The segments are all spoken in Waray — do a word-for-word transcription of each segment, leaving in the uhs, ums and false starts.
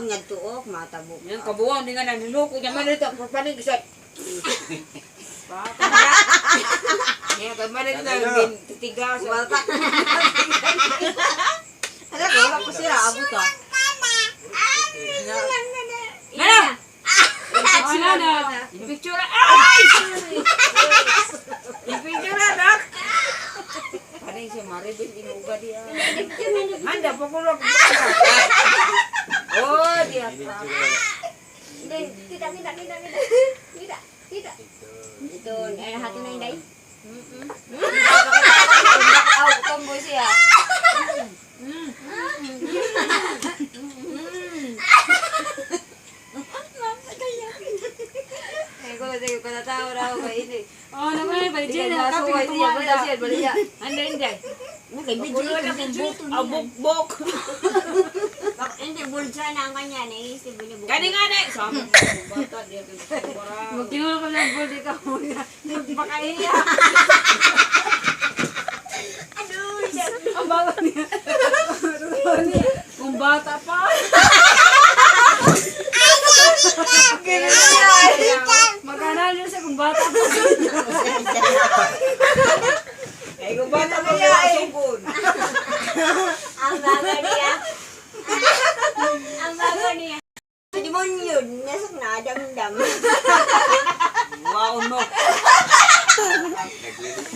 Ngadto, o, matabo. Yan, kabuang, di nga nanunukod. Yan, man ito, papanig sa. Yan, kay man ito, titigas. Wala pa. Ala, wala pa sila, abot, ah. Nana! Picture na, na. Picture na. Ay! Picture na, nak. Ano yung si Maribel, inuga diya? Handa, pakulog. Oh, diya. Hindi, kita, kita, kita, kita. Kita, kita. Ito, ay, hati na, Inday. Mm-mm. Aw, tomboy siya. Mm. Mm. Ay, ko, sige, patatawa na ako kay ini. Oh, naman, bali, Jay, na, kape, bali, Jay, bali, Jay. Hindi, hindi. Hindi, bulsa na ang kanya, naisip niya, bukbok. Kani nga na, sa amin, bata, di ako sa bara. Magkinuha ko ng buldi ka muna. Nagpakaiya. Ano, siya? Ang bago niya. Kung bata pa. Magkano yun siya kung bata pa? Ay, kung bata pa, wala sungkon. Ang bago niya. Ang bago niya. Demonyo, nasok na, damdam. Wow, no.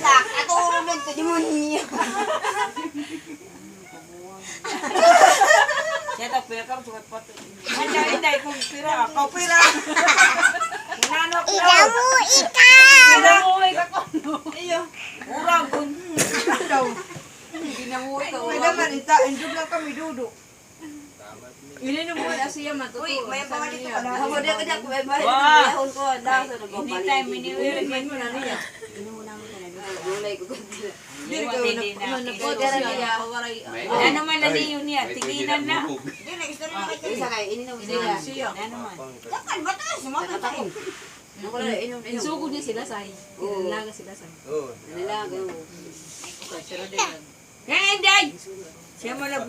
Lak, aturo na ito, demonyo. Siya ta, pira ka, sukat pa ito. Ay, ay, ay, kung pira, ako pira. Hinanap na. Ikaw mo, ikaw. Pira mo, ikaw. Iyo. Urag, kun. Daw. Hindi na mo ikaw. Pwede man, ita, indog lang kami, dudo. Ini na mo na siya matuto. Uy, may mga dito ka na. Ako, di ako, di ako, may mga dito. Wow. May ahon ko, ang dasa, nagpapalengke. Anytime, anywhere. Hindi mo namin ka na. Gulay ko, gulay. Diri ka na, ano, nagpapalengke. Ano man na niyo niya, tinginan na. Hindi, nag-istorya na kayo. Isa kayo, ini na mo siya. Ano man. Dapat ba tayo sumagot tayo? Wala, inom, inom. Insugod niya sila, say. Oo. Nalaga sila, say. Oo. Nalaga, oo. Kaya, Inday! Siya mo na